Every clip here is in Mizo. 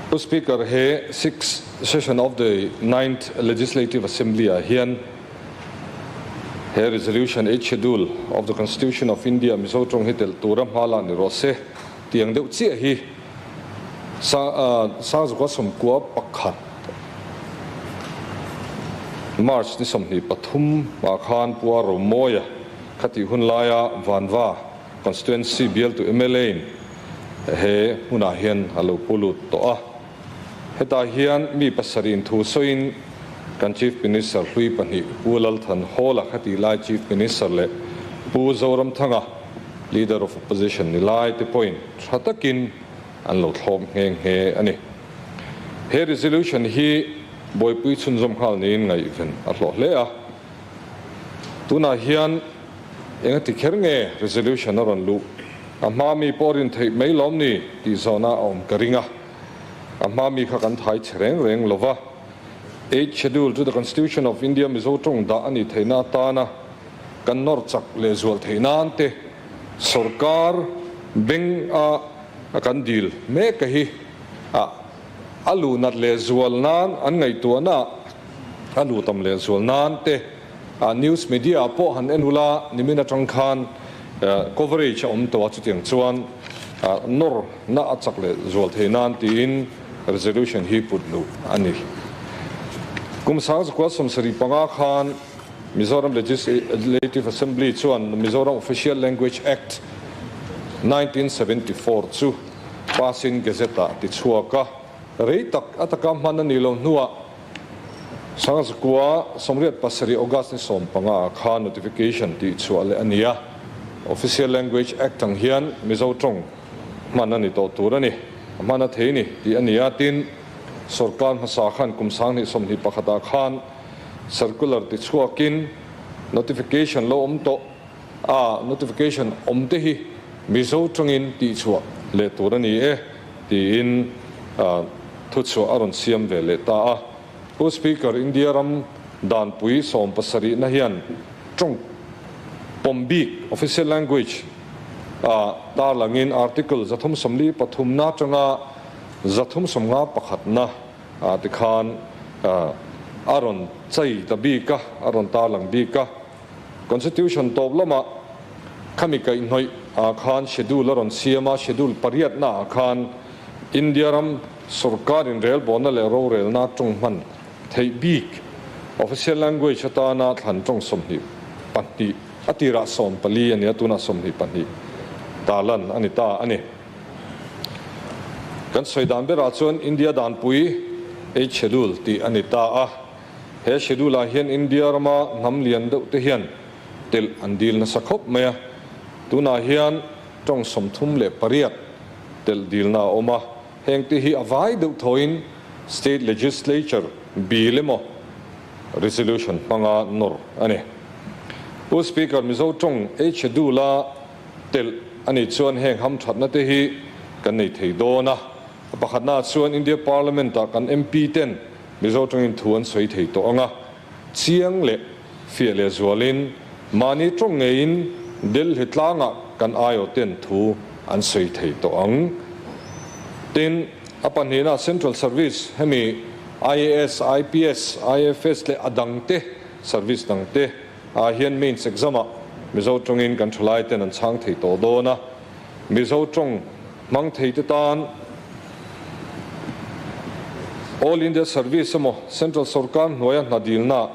Pu Speaker, he Sixth Session of the Ninth Legislative Assembly ah hian he Resolution, Eighth Schedule of the Constitution of India Mizo tawng hi telh tura hma la ni rawh se tih ang deuh chiah hi Sangzukua 11 March ni 23 ah khan Pua Romawia khatih hun laia Vanva Constituency bialtu mla in he hmunah hian a lo pu lut tawh a. Hetah hian mi pasarih in thu sawiin kan Chief Minister hlui pahnih Pu Lalthan Hawla khatih lai Chief Minister leh Pu Zoramthanga Leader of Opposition ni lai te pawhin tha takin an lo thlawp nghe nghe a ni. He resolution hi buaipui chhunzawm nghal niin ngaihven a hlawh hle a. Tunah hian Enga ti kher nge resolution a rawn luh? A hma mi pawh rin theih mai lawm ni tih zawhna a awm ka ring a. A hma mi kha kan thai che reng reng lo va. Eighth Schedule to the Constitution of India Mizo tawng dah a nih theihna atana kan nawr chak leh zual theih nan te sorkar beng a kan dil mek a hi a a luh nat leh zual nan an ngaihtuahna a luh tam leh zual nan te A news media ah pawh han en ula nimin atang khan coverage a awm tawh a, chutiang chuan nawr na a chak leh zual thei nan tiin resolution hi put luh a ni. Kum 1975 khan Mizoram Legislative Assembly chuan Mizoram Official Language Act 1974 chu pass in Gazette ah tichhuak a, rei tak a taka hman a nih loh hnuah 1987 August ni 15 ah khan notification tih chhuah leh a ni a, Official Language Act ang hian Mizo tawng hman a ni tawh tur a ni, a hman a thei ni tih a ni a, tin, sorkar hmasa khan kum 2021 ah khan circular ti chhuakin notification lo awm tawh a, notification awm te hi Mizo tawngin tih chhuah leh tur a ni e tiin thuchhuah a rawn siam ve leh ta a. Pu Speaker, India ram danpui 70 na hian tawng pawm bik, official language, a tarlangin Article 343 na atanga 351 na ah tikhan a rawn chei ta bik a, a rawn tarlang bik a. Constitution tawp lamah khami kaihhnawih ah khan schedule a rawn siam a, schedule pariatna ah khan India ram sorkar inrelbawlna leh rorelna tawng hman theih bik official language atana thlan tawng 22 a tirah 14 a ni a, tunah 22 tarlan a ni ta a ni. Kan sawi dan berah chuan India danpui eight schedule tih a ni ta a. He schedule ah hian India rama hnam lian deuh te hian telh an dil nasa khawp mai a, tunah hian tawng 38 telh dilna a awm a, heng te hi a vai deuh thawhin State Legislature bill emaw resolution hmanga nawr a ni. Pu Speaker, Mizo tawng eight schedule a telh a nih chuan heng hamthatna te hi kan nei thei dawn a, pakhatnaah chuan India Parliament ah kan MP ten Mizo tawngin thu an sawi thei tawh ang a, chiang leh fiah leh zualin mahni tawng ngeiin Delhi tlangah kan aiawhten thu an sawi thei tawh ang. Tin, a pahnihna Central Service hemi IAS, IPS, IFS leh a dangte service dangte ah hian Mains exam ah Mizo tawngin kan thalaiten an chhang thei tawh dawn a, Mizo tawng hmang thei te tan All India Service emaw Central Sorkar hnuaia hna dilna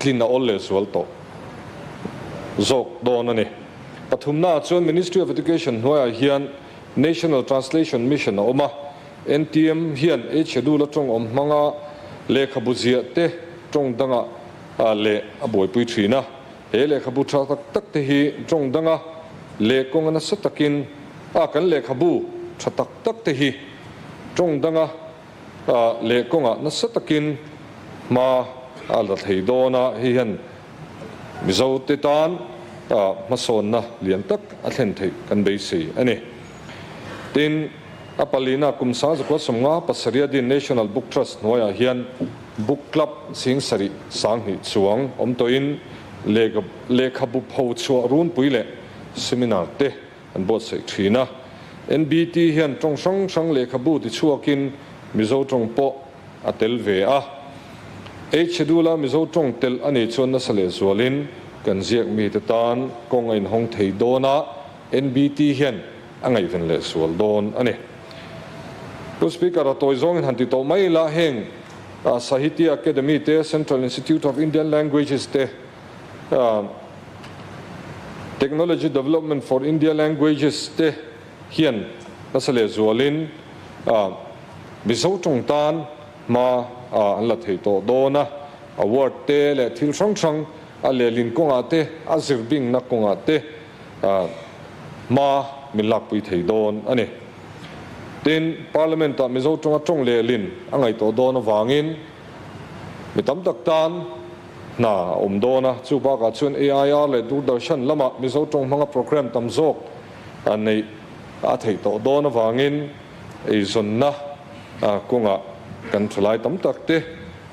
tlin a awl leh zual tawh zawk dawn a ni. Pathumnaah chuan Ministry of Education hnuaiah hian National Translation Mission a awm a, NTM hian Eight Schedule a tawng awm hmanga lehkhabu ziah te tawng danga leh a buaipui thin a. He lehkhabu tha tak tak te hi tawng danga leh kawnga nasa takin a kan lehkhabu tha tak tak te hi tawng danga leh kawngah nasa takin hma a la thei dawn a, hei hian Mizo te tan hmasawnna lian tak a thlen theih kan beisei a ni. Tin, a palina kum 1957 din National Book Trust hnuaiah hian Book Club 7000 20 chuang awm tawhin lehkhabu pho chhuah runpui leh seminar te an buatsaih thin a. NBT hian tawng hrang hrang lehkhabu tichhuakin Mizo tawng pawh a tel ve a. Eight Schedule-a Mizo tawng telh a nih chuan nasa lehzualin kan ziak mite tan kawng a inhawng thei dawn a, NBT hian a ngaihven lehzual dawn a ni. Pu Speaker, a tawi zawngin han ti tawh mai ila heng Sahitya Academy te, Central Institute of Indian Languages te, Technology Development for India Languages te hian nasa lehzualin Mizo tawng tan hma an la thei tawh dawn a, award te leh thil hrang hrang a lehlin kawngah te, a zirbingna kawngah te hma min lakpui thei dawn a ni. Tin, Parliament-ah Mizo tawnga tawng lehlin a ngaih tawh dawn avangin mi tam tak tan hna a awm dawn a, chu bakah chuan AIR leh Doordarshan lamah Mizo tawng hmanga programme tam zawk neih a theih tawh dawn avangin eizawnna kawngah kan thalai tam tak te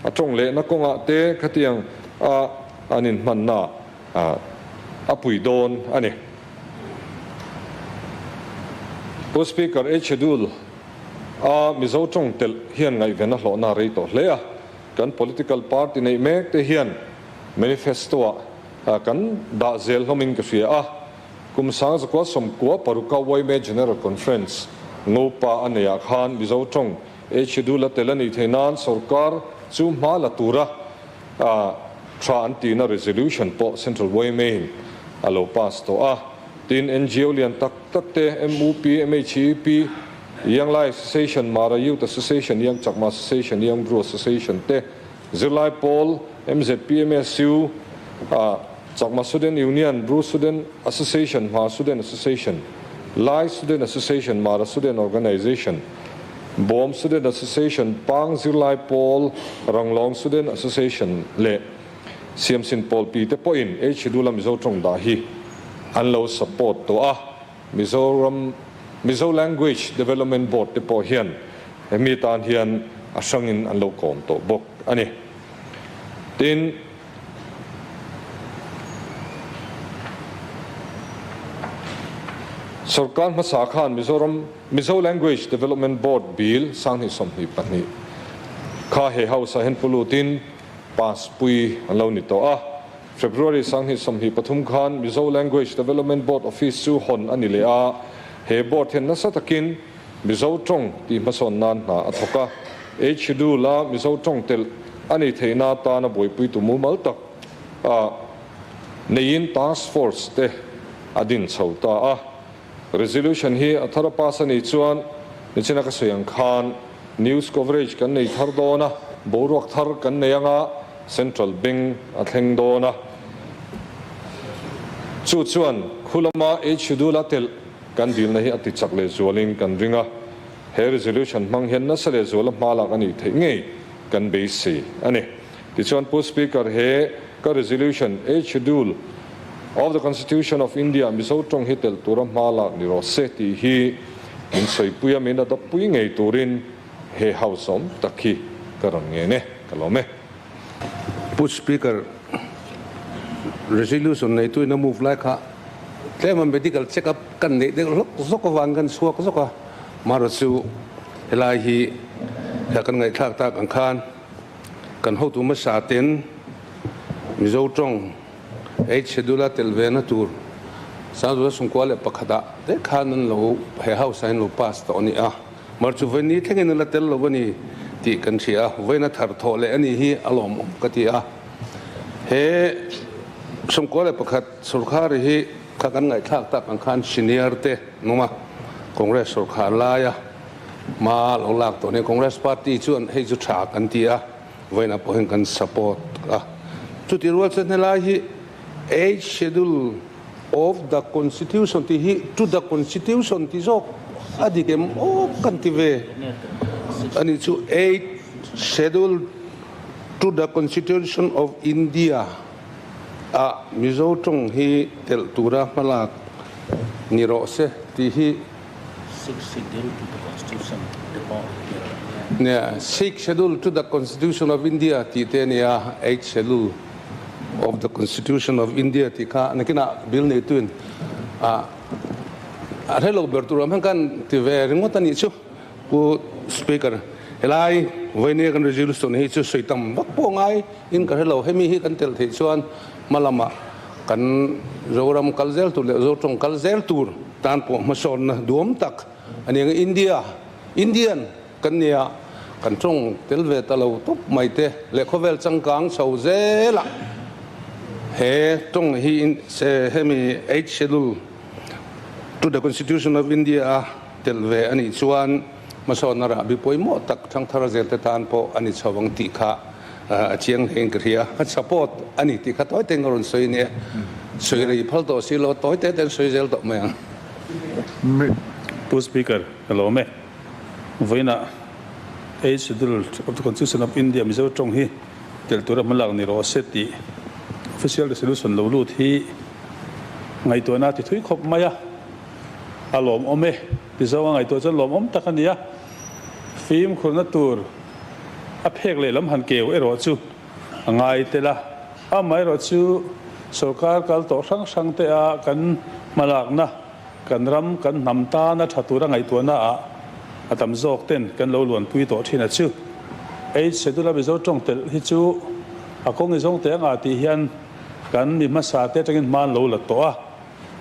a tawng lehna kawngah te khatiang a an inhmanna a pui dawn a ni. Pu Speaker, Eight Schedule a Mizo tawng telh hian ngaihven a hlawhna a rei tawh hle a, kan political party neih mek te hian manifesto ah kan dah zel hlawmin ka hria a, Kum sangzakua sawmkua paruka yma General Conference Ngopa a neihah khan Mizo tawng Eight Schedule a tel a nih theih nan sorkar chu hma la tura tha an tihna resolution pawh Central yma in a lo pass tawh a. Tin, NGO lian tak tak te, MUP, MHEP, Young Lai Association, Mara Youth Association, Young Chakma Association, Young Bru Association te, Zirlai pawl, MZP, MSU, Chakma Student Union, Bru Student Association, Hmar Student Association, Lai Student Association, Mara Student Organization, Bawm Student Association, Pang Zirlai Pawl, Ranglawng Student Association leh Siamsin Pawlpi te pawhin H Schedule-a Mizo tawng dah hi an lo support tawh a, Mizoram Mizo Language Development Board te pawh hian hemi tan hian a hrangin an lo kawm tawh bawk a ni. Tin, Sorkar hmasa khan Mizoram Mizo Language Development Board Bill 2022 kha he House ah hian pu lutin pass pui an lo ni tawh a. February 2023 khan Mizo Language Development Board Office chu hawn a ni leh a, he board hian nasa takin Mizo tawng tih hmasawn nan hna a thawk a, Eight Schedule a Mizo tawng telh a nih theihna atana buaipuitu mumal tak a neiin Task Force te a din chho ta a. Resolution hi a thar a pass a nih chuan nichina ka sawi ang khan news coverage kan nei thar dawn a, boruak thar kan nei anga Central Bank a thleng dawn a, chu chuan khulama Eight Schedule a telh Kan dilna hi a ti chak leh zualin kan ring a, he resolution hmang hian nasa leh zuala hma lak a nih theih ngei kan beisei a ni. Tichuan Pu Speaker, he ka resolution, Eighth Schedule of the Constitution of India, Mizo tawng hi telh tura hma lak ni rawh se tih hi min sawipui a, min adopt pui ngei turin he House awm tak hi ka rawn ngen e, ka lawm e. Pu Speaker, resolution neituin a move lai kha tlema medical check up kan neih deuh hlawk zawk avang kan chhuak zawk a, marawh chu helai hi hia kan ngaihthlak tak ang khan kan hotu hmasa ten Mizo tawng Eight Schedule a tel ve na tur Sangzula Sungkua leh pakhatah te khan an lo he house ah hian lo pass tawh a ni a. Mar chu vawiin thlengin a la tel lo a ni tih kan hria a, vawiin a thar thawh leh a nih hi a lawmawm ka ti a. He 11 sorkar hi kha kan ngaihthlak tak ang khan senior te an awm a, Congress sorkar laia hma lo lak tawh a ni. Congress party chuan hei chu tha kan ti a, vawiinah pawh hian kan support a. Chutih rual chuan helai hi Eighth Schedule Of the Constitution tih hi to the Constitution tih zawk a dik em aw kan ti ve a nih chu. Eighth Schedule to the Constitution of India ah Mizo tawng hi telh tura hmalak ni rawh se tih hi. Sixth Schedule to the Constitution te pawh Nia, Sixth Schedule to the Constitution of India tih te a ni a, Eighth Schedule. of the Constitution of India tih kha nakinah bill neituin a A hre lo ber tur awm hian kan ti ve ringawt a nih chu. Pu Speaker, helai vawinia kan resolution hi chu sawi tam vak pawh ngai in ka hre lo. Hemi hi kan telh theih chuan hma lamah kan Zoram kal zel tur leh Zotawng kal zel tur tan pawh hmasawnna duam tak a ni ang. India, Indian kan nia, kan tawng tel ve ta lo tawp mai te leh khawvel changkang chho zelah he tawng hi hemi Eighth Schedule to the Constitution of India a tel ve a nih chuan hmasawnna rahbi pawimawh tak thangthar zelte tan pawh a ni chho ang tih kha a chiang hlein ka hria. A support a ni tih kha tawi tein ka rawn sawi nia. Sawi rei phal tawh si lo, tawi te tein sawi zel tawh mai ang. Pu Speaker, ka lawm e. Vawiinah Eighth Schedule of the Constitution of India Mizo tawng hi tel tura hmalak ni rawh se tih Official Resolution lo lut hi ngaihtuahna a ti thui khawp mai a. A lawmawm e. Mizo a ngaihtuah chuan lawmawm tak a ni a. Fimkhurna tur a phek leh lam han keu erawh chu a ngai tel a. Amaherawh chu sorkar kal tawh hrang hrang te a kan hmalakna, kan ram, kan hnam tana tha tura ngaihtuahna ah a tam zawk ten kan lo luanpui tawh thin a chu. Eight Schedule a Mizo tawng telh hi chu a kawng i zawng teh anga tih hian kan mi hmasa te atangin hma an lo la tawh a.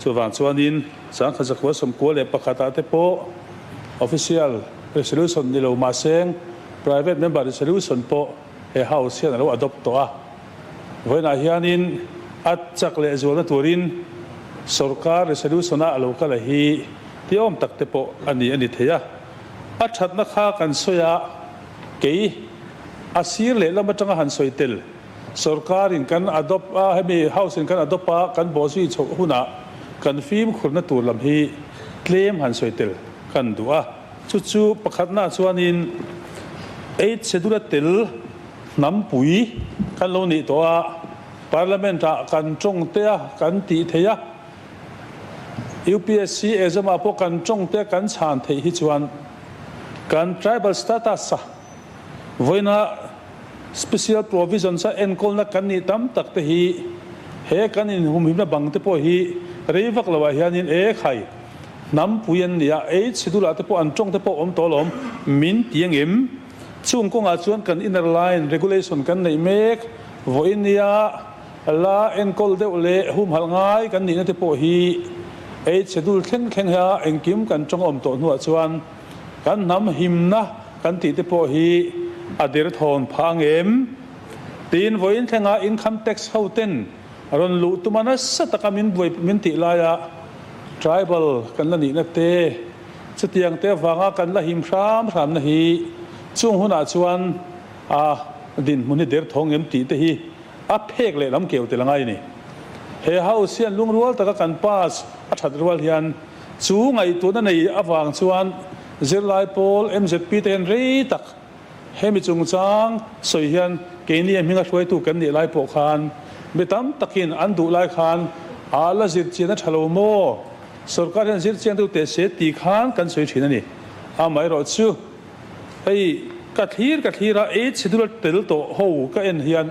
Chuvang chuanin Sangkhat Zakua 91 ah te pawh Official Resolution ni lo mahseng Private Member Resolution pawh he House hian a lo adopt tawh a. Vawiinah hianin a chak leh zualna turin Sorkar Resolution ah a lo kal a hi ti awm tak te pawh a ni a ni thei a. A thatna kha kan sawi a, kei a sir lehlam atanga han sawi tel. Sorkarin kan adopt a, hemi House in kan adopt a, kan bawhzui chhoh hunah kan fimkhurna tur lam hi tlem han sawi tel kan duh a. Chu chu pakhatnaah chuanin Eighth Schedule a tel hnampui kan lo nih tawh a, Parliament ah kan tawng te a, kan tih theih a, UPSC exam ah pawh kan tawng te a kan chhan theih hi chuan kan tribal status a Vawiina Special Provisions a enkawlna kan nih tam tak te hi he kan inhumhimna bang te pawh hi rei vak loah hianin e khai hnampui an ni a, ei chhidulah te pawh an tawng te pawh awm tawh alawm min ti angem? Chung kawngah chuan kan inner line regulation kan neih mek vawiin nia la enkawl deuh leh humhalh ngai kan nihna te pawh hi ei chhedul thleng thleng hia engkim kan tawng awm tawh hnuah chuan Kan hnam himna kan tih te pawh hi a der thawn phah ang em? Tiin vawiin thlenga income tax ho ten rawn luh tuma nasa taka min buai min tih laia tribal kan la nihna te, chutiang te avanga kan la him hram hramna hi chung hunah chuan a dinhmun hi der thawng em tih te hi a phek leh lam keu tel a ngai a ni. He house hian lungrual taka kan pass a that rual hian Chu ngaihtuahna nei avang chuan zirlai pawl mzp te hian rei tak hemi chungchang sawi hian keini a hminga hruaitu kan nih lai pawh khan mi tam takin an duh lai khan a la zir chian a tha lo maw? Sorkar hian zir chiang deuh teh se ti khan kan sawi thin a ni. Amaherawh chu hei ka thlir ka thlir a, eight schedule tel tawh ho ka en hian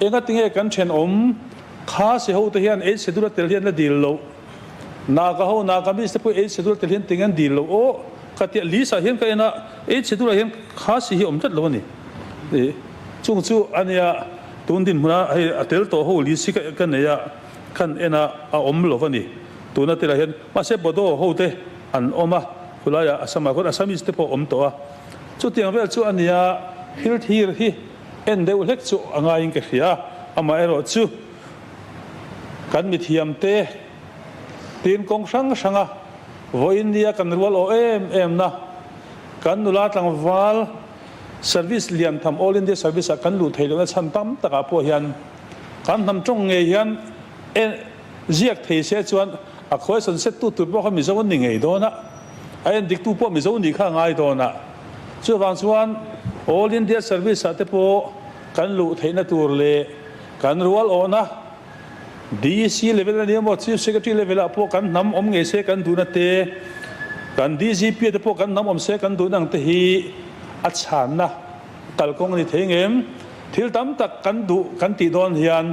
engatinge kan thenawm Khasi ho te hian eight schedule tel hian la dil loh? Naga ho Naga miss te pawh eight schedule tel hian tinge an dil lo aw ka tia list ah hian ka en a eight schedule ah hian Khasi hi awm tlat lo a ni ih chung chu a nia tun dinhmun a hei a tel tawh ho list hi ka ka nei a kan en a a awm lo a ni tuna tel ah hian mahse Bodo ho te an awm a khulai ah Assam ah khuan Assamese te pawh awm tawh a chutiang vel chu a nia thil thir hi en deuh hlek chu a ngaiin ka hria amaherawh chu. Kan mithiamte tin kawng hrang hranga vawiin nia kan rual awh em em na, kan nula tlangval service lian tham All India Service ah kan luh theih lohna chhan tam takah pawh hian kan hnam tawng ngei hian en ziak thei se chuan a question set tu tur pawh kha Mizo an ni ngei dawn a, a en dik tu pawh Mizo nih kha a ngai dawn a. Chuvang chuan All India Service ah te pawh kan luh theihna tur leh Kan rual awhna DEC level a nia maw, Chief Secretary level ah pawh kan hnam awm ngei se kan duhna te, kan DGP te pawh kan hnam awm se kan duhna ang te hi a chhanna kalkawng a ni thei ngem? Thil tam tak kan duh kan tih dawn hian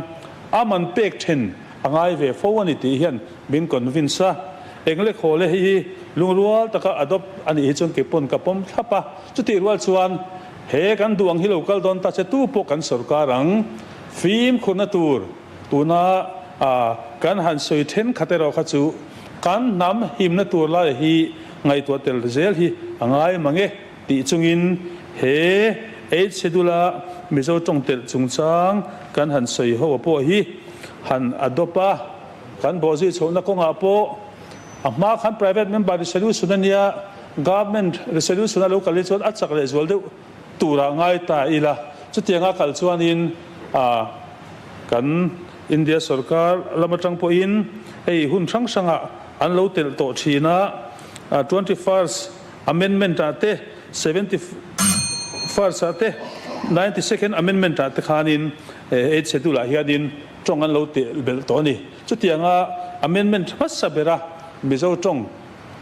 a man pek then a ngai ve fo a ni tih hian min convince a. Eng le khaw le hei hi lungrual taka adopt a nih hi chuan kei pawn ka pawm thlap a. Chutih rual chuan he kan duh ang hi lo kal dawn ta che tu pawh kan sorkar ang. Fimkhurna tur tuna kan han sawi thenkhat erawh kha chu kan hnam himna tur lai hi ngaihtuah tel zel hi a ngai mang e tih chungin he Eighth Schedule-a Mizo tawng telh chungchang kan han sawi ho pawh hi han adopt a. Kan bawhzui chhohna kawngah pawh a hma khan private member resolution a nia, government resolution a lo kal hi chuan a chak leh zual deuh turah ngai ta ila. Chutianga kal chuanin kan India sorkar lam atang pawhin hei hun hrang hrangah an lo telh tawh thin a, 21st amendment ah te, 71st ah te, 92nd amendment ah te khanin Eighth Schedule ah hianin Tawng an lo teh belh tawh a ni. Chutianga amendment hmasa bera Mizo tawng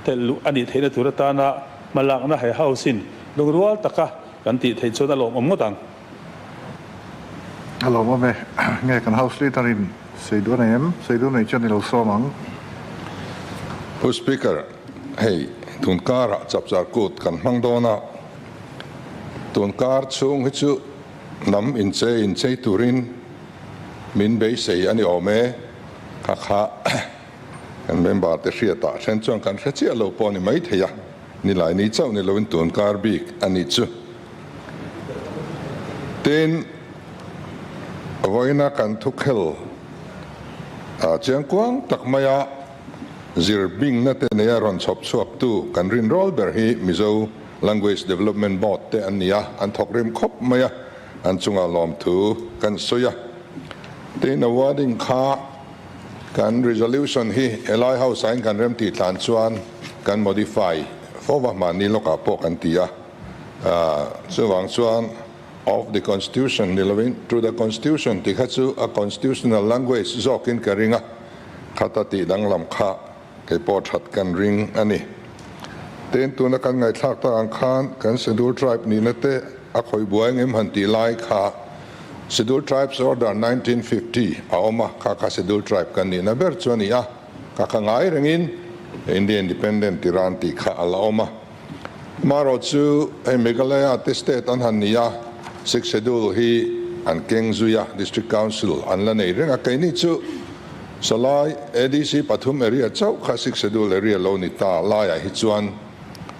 telh luh a nih theihna tur atana hmalakna he House-in lungrual taka kan tih theih chuan a lawmawm ngawt ang. A lawmawm e. Nge kan House Leader-in sawi duh a nei em? Sawi duh nei chuan i lo sawm ang. Pu Speaker, hei tun karah chapchar kut kan hmang dawn a, tun kar chhung hi chu hnam inchei inchei turin Min beisei a ni awm e, kha kha kan member te hriatah then chuan kan hre chiah lo pawh a ni maithei a, nilai ni chauh ni loin tun kar bik a nih chu. Tin, vawiina kan thukhel chiangkuang tak maia zir bingna te neia rawn chhawp chhuaktu kan rinrawl ber hi Mizo Language Development Board te an ni a, an thawk rim khawp mai a. An chungah lawmthu kan sawi a, tin awarding kha kan resolution hi helai house ah in kan rem tih tlan chuan kan modify fo va mahni lawkah pawh kan ti a, chuvang chuan of the constitution ni lovin to the constitution tih kha chu a constitutional language zawkin ka ring a, khata tih danglam kha Kei pawh that kan ring a ni. Tin, tuna kan ngaihthlak tak ang khan kan Scheduled Tribe nihna te a khawih buai engem han tih lai kha Scheduled Tribes Order 1950 a awm a, kha kha Scheduled Tribe kan nihna ber chu a ni a, kha kha ngai rengin India Independent Iran tih kha a la awm a. Amaherawh chu hei Meghalaya te state an han ni a, Sixth Schedule hi an keng zui a, District Council an la nei reng a, keini chu Salai ADC pathum area chauh kha Sixth Schedule area lo ni ta laiah hi chuan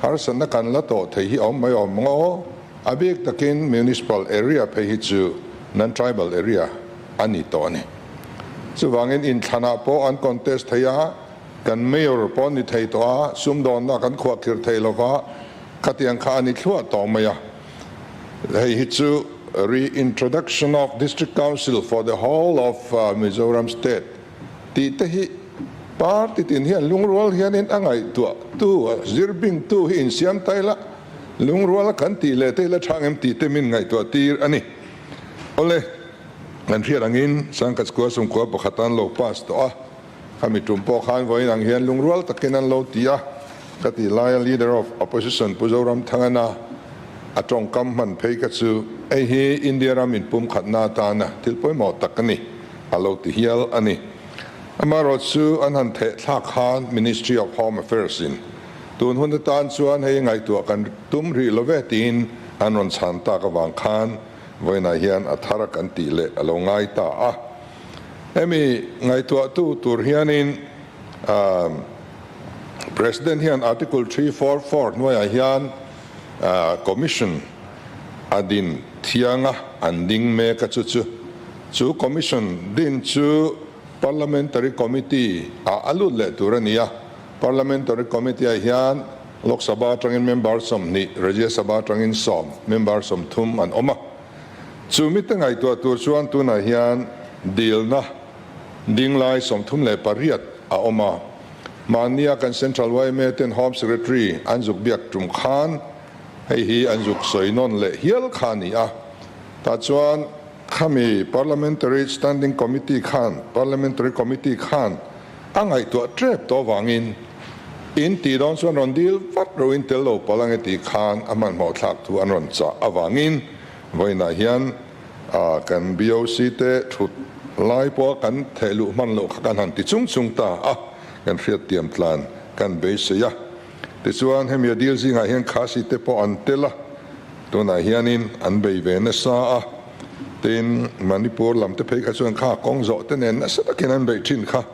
harsatna kan la tawh thei hi a awm mai awm ang aw. A bik takin Municipal area phei hi chu non-tribal area a ni tawh a ni. Chuvangin inthlanah pawh an contest thei a, kan Mayor pawh ni thei tawh a, sumdawnna kan khuahkhirh thei lova, khatiang kha a ni thluah tawh mai a. Hei hi chu Reintroduction of District Council for the whole of Mizoram State tih te hi party tin hian lungrual hianin a ngaihtuah tu, a zir bing tu hi insiam ta ila, lungrual kan tih leh te ila tha ngem tih te min ngaihtuah tir a ni. Awle, kan hriat angin Sangkhat Square Sumkua pakhat an lo pass tawh a. Khami tum pawh khan vawiin ang hian lungrual takin an lo ti a, ka tih laia Leader of Opposition Pu Zoramthangana a tawngkam hman phei kha chu hei hi India ram inpumkhatna atana thil pawimawh tak a ni, a lo ti hial a ni. Amaherawh chu an han theh thlak khan Ministry of Home Affairs in tun hun atan chuan hei ngaihtuah kan tum rih lo ve tiin an rawn chhan tak avang khan vawiinah hian a thar a kan tih leh a lo ngai ta a. Hemi ngaihtuahtu tur hianin President hian Article 344 hnuaiah hian Commission a din thiang a, an ding mek a chu chu. Chu Commission din chu Parliamentary Committee ah a lut leh tur a ni a. Parliamentary Committee ah hian Lok Sabha atangin member 20, Rajya Sabha atangin 10, member 30 an awm a. Chu mite ngaihtuah tur chuan tunah hian dilna dinglai 38 a awm a. Mahnia kan Central yma ten Home Secretary an zuk biak tum khan hei hi an zuk sawi nawn leh hial kha a ni a. Tah chuan khami Parliamentary Standing Committee khan Parliamentary Committee khan a ngaihtuah tep tawh avangin in tih dawn chuan rawn dil vat roin tel lo palh ange tih khan a hmanhmawh thlak thu an rawn chah avangin Vawiinah hian kan BOC te thut lai pawha kan theh luh hman loh kha kan han ti chung chung ta a, kan hriattiam tlan kan beisei a. Tichuan, hemi a dil zingah hian Khasi te pawh an tel a, tunah hianin an bei ve nasa a. Tin, Manipur lam te phei kha chuan kha kawng zawh te nen nasa takin an beih thin kha.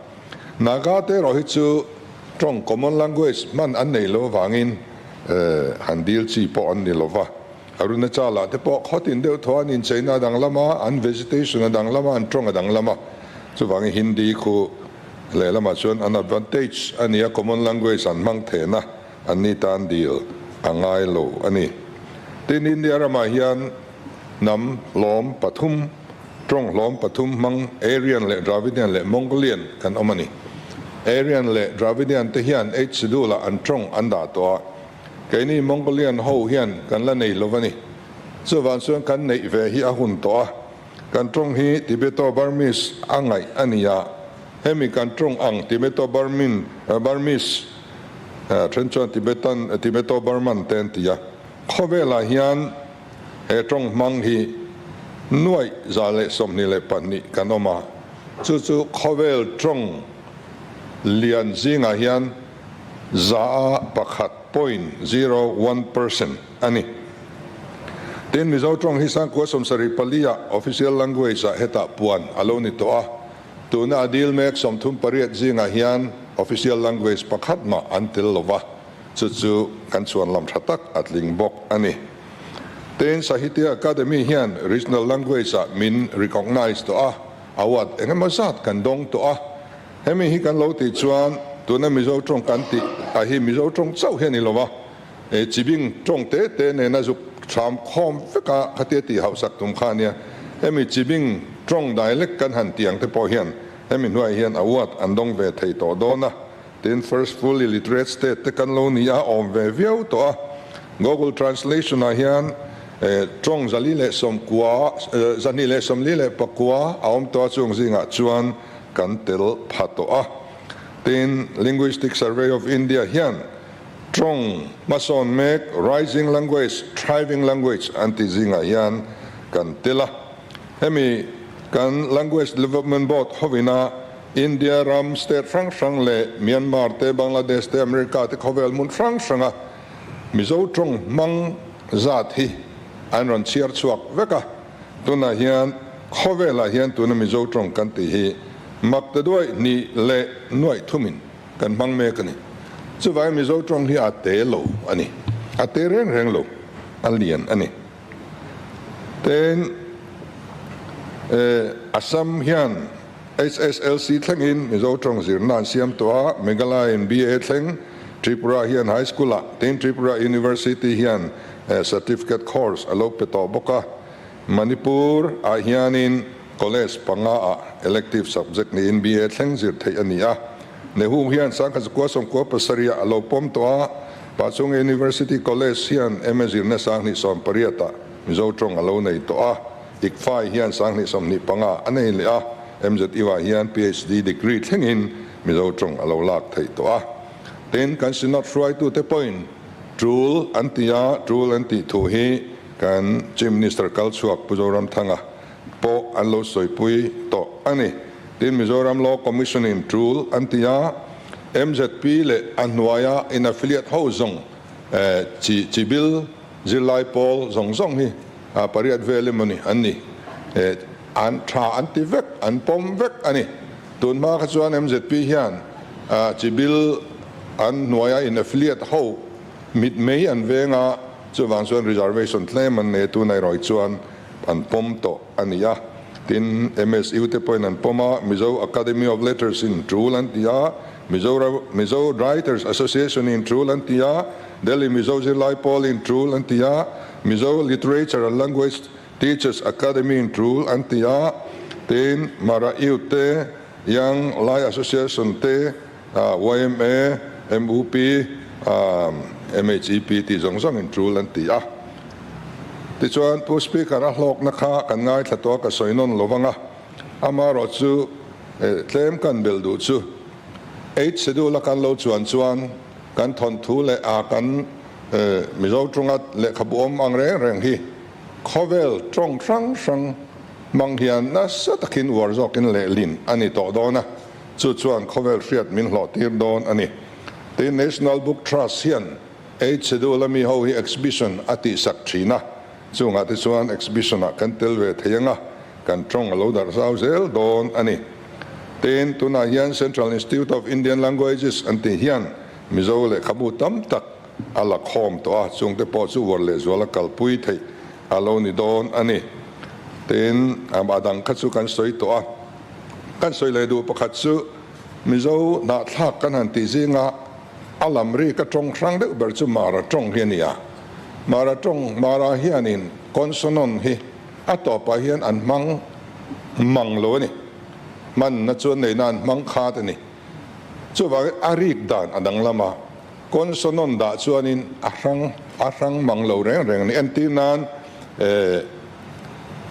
Naga te erawh hi chu tawng, common language, hman an nei lo avangin han dil chi pawh an ni lo va. Arunachala te pawh khawtin deuh thaw an incheina a danglam a, an vegetation a danglam a, an tawng a danglam a. Chuvangin Hindi khu lehlamah chuan an advantage a ni a, common language an hmang thehna an ni tan dil a ngai lo a ni. Tin, India ramah hian hnam hlawm pathum, tawng hlawm pathum hmang Aryan leh Dravidian leh Mongolian kan awm a ni. Aryan leh Dravidian te hian Eighth Schedule-ah an tawng an dah tawh a, Keini Mongolian ho hian kan la nei lo a ni. Chuvang chuan kan neih ve hi a hun tawh a. Kan tawng hi Tibeto-Burmese a ngaih a ni a. Hemi kan tawng ang Tibeto-Burmin, Burmese, then chuan Tibetan, Tibeto-Burman te an ti a. Khawvelah hian he tawng hmang hi nuaih 122 kan awm a. Chu chu khawvel tawng lian zingah hian 1.01 percent a ni. Tin, Mizo tawng hi Sangkua 74 ah official language ah hetah puan a lo ni tawh a, tuna a dil mek 38 zingah hian official language pakhat mah an tel lo va, chu chu kan chhuan lam tha tak a tling bawk a ni. Tin, Sahitya Akademi hian regional language ah min recognise tawh a, award engemaw zat kan dawng tawh a, Hemi hi kan lo tih chuan tuna Mizo tawng kan tih a hi Mizo tawng chauh hi a ni lo va, e chibing tawng te te nena zuk thlam khawm vek a khatia tih hauhsak tum kha a nia. Hemi chibing tawng dialect kan han tih ang te pawh hian hemi hnuaiah hian award an dawng ve thei tawh dawn a. Tin, first fully literate state te kan lo ni a, awm ve viau tawh a. Google Translation ah hian tawng 490, 244 a awm tawh a, chung zingah chuan kan tel pha tawh a. Tin, Linguistic Survey of India hian tawng hmasawn mek, rising language, thriving language an tih zingah hian kan tel a. Hemi kan Language Development Board hovina India ram state hrang hrang leh Myanmar te, Bangladesh te, America te khawvel hmun hrang hranga Mizo tawng hmang zat hi an rawn chhiar chhuak vek a. Tunah hian khawvelah hian tuna Mizo tawng kan tih hi mak ta duai hnih leh nuaih thumin kan hmang mek a ni. Chuvangin Mizo tawng hi a te lo a ni. A te reng reng lo, a lian a ni. Tin, Assam hian HSLC thlengin Mizo tawng zirna an siam tawh a, Meghalaya-in BA thleng, Tripura hian High School-ah, tin Tripura University hian Certificate course a lo pe tawh bawk a. Manipur ah hianin College panga ah elective subject niin BA thleng zir theih a ni a. Nehu hian 1997 ah a lo pawm tawh a, Pachung University College hian MA zirna 2018 ah Mizo tawng a lo nei tawh a, ICFAI hian 2025 a nei leh a, MZU ah hian PhD degree thlengin Mizo tawng a lo lak theih tawh a. Tin, kan Synod hruaitute pawhin tul an ti a, tul an tih thu hi kan Chief Minister kal chhuak Pu Zoramthanga pawh an lo sawipui tawh a ni. Tin, Mizoram Law Commission in tul an ti a, MZP leh a hnuaia in affiliate ho zawng chi chi bil zirlai pawl zawng zawng hi pariat vel emaw ni an ni. An tha an ti vek, an pawm vek a ni. Tun hma kha chuan MZP hian chi bil an hnuaia in affiliate ho mitmei an veng a, chuvang chuan reservation tlem an nei a, tunah erawh hi chuan an pawm tawh a ni a. Tin, MSU te pawhin an pawm a, Mizo Academy of Letters in tul an ti a, Mizo Writers Association in tul an ti a, Delhi Mizo Zirlai Pawl in tul an ti a, Mizo Literature and Language Teachers Academy in tul an ti a, tin, Mara Youth te, Young Lai Association te, yma, MUP, MHEP tih zawng zawng in tul an ti a. Tichuan, Pu Speaker a hlawkna kha kan ngaithla tawh a, ka sawi nawn lo vang a, amaherawh chu tlem kan belh duh chu Eighth Schedule a kan lo chuan chuan kan thawnthu leh a kan Mizo tawnga lehkhabu awm ang reng reng hi khawvel tawng hrang hrang hmang hian nasa takin uar zawkin lehlin a ni tawh dawn a, chu chuan khawvel hriat min hlawhtir dawn a ni. Tin, National Book Trust hian Eighth Schedule a mi ho hi exhibition a tihsak thin a, chungah te chuan exhibition ah kan tel ve thei ang a, kan tawng a lo darh zau zel dawn a ni. Tin, tunah hian Central Institute of Indian Languages an tih hian Mizo lehkhabu tam tak a la khawm tawh a, chungte pawh chu uar lehzual a kalpui theih a lo ni dawn a ni. Tin, a dang kha chu kan sawi tawh a. Kan sawi leh duh pakhat chu Mizo hnahthlak kan han tih zinga a lam ri ka tawng hrang deuh ber chu Mara tawng hi a ni a. Mara tawng, Mara hianin consonant hi a tawpah hian an hmang mang lo a ni. Hmanna chuan neihna an hmang khat a ni. Chuvangin a rik dan a danglam a, consonant dah chuanin a hrang a hrang mang lo reng reng a ni. Entir nan eh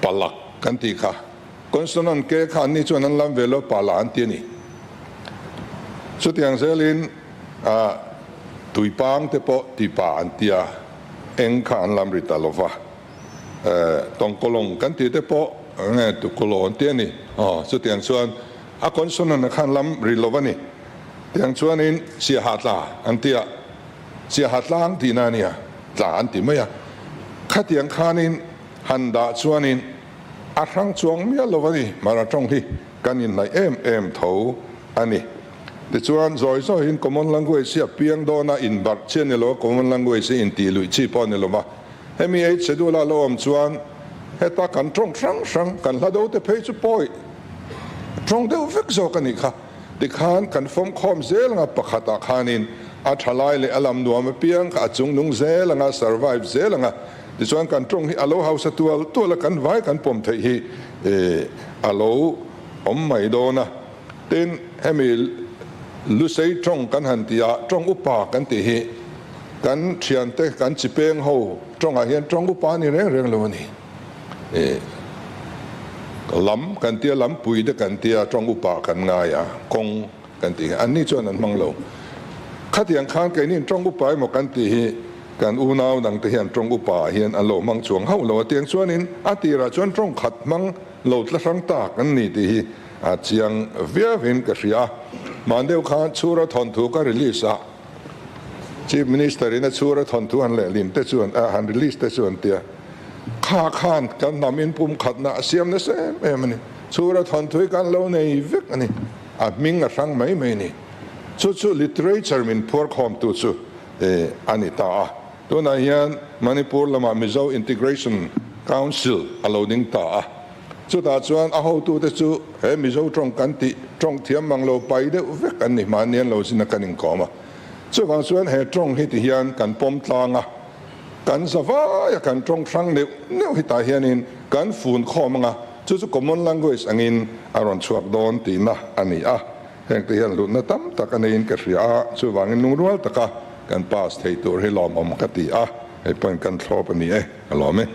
palak kan tih kha consonant ke kha anni chuan an lam ve lo pala an ti a ni. Chutiang zelin ah tuipang te pawh tipa an ti a, eng kha an lam ri ta lo va. Tawngkawlawng kan tih te pawh nge tukawlaw an ti a ni. Aw chutiang chuan a consonant a khan lam ri lo a ni. Tiang chuanin chiaha tla an ti a, chiaha tlang tihna a nia, tla an ti mai a. Khatiang khanin han dah chuanin a hrang chuang miah lo a ni. Mara tawng hi kan inhnaih em em tho a ni. Tichuan zawi zawiin common language hi a piang dawn a, inbarh chi a ni lo a, common language hi intih luih chi pawh a ni lo va. Hemi ei schedule a lo awm chuan heta kan tawng hrang hrang, kan hla do te phei chu pawi tawng deuh vek zawk a nih kha. Tikhan kan fawm khawm zel anga pakhatah khanin a tha lai leh a lam nuam apiang kha a chung nung zel anga, survive zel anga. Tichuan kan tawng hi a lo hausa tual tual a, kan vai kan pawm theih hi a lo awm mai dawn a. Tin, hemi Lusei tawng kan han tih a, tawng upa kan tih hi kan thiante, kan chipeng ho tawngah hian tawng upa a ni reng reng lo a ni. Ih, lam kan tia, lampui te kan tia, tawng upa kan ngai a, kawng kan tih hi anni chuan an hmang lo. Khatiang khan keini tawng upa emaw kan tih hi kan unau dangte hian tawng upa ah hian an lo hmang chuang hauh lo a, tiang chuanin a tirah chuan tawng khat hmang lo tla hrang tak an ni tih hi a chiang viauin ka hria a. Hman deuh khan Chhura thawnthu ka release a, Chief Minister in a Chhura thawnthu han lehlin te chuan a han release te chu an tia, kha khan kan hnam in pumkhatna a siam nasa em em a ni. Chhura thawnthu hi kan lo nei vek a ni, a hming a hrang mai mai a ni. Chu chu literature min phuar khawmtu chu a ni ta a. Tunah hian Manipur lamah Mizo Integration Council a lo ding ta a. Chutah chuan a hotute chu he Mizo tawng kan tih tawng thiam mang lo pai deuh vek an ni hmahni an lo zin a kan inkawm a. Chuvang chuan he tawng hi ti hian kan pawm tlang a, kan za vai a kan tawng hrang neuh neuh hi tah hianin kan fun khawm ang a, chu chu common language angin a rawn chhuak dawn tihna a ni a. Hengte hian hlutna tam tak a neiin ka hria a, chuvangin lungrual taka kan pass thei tur hi lawmawm ka ti a, hei pawhin kan thlawp a ni e, ka lawm e.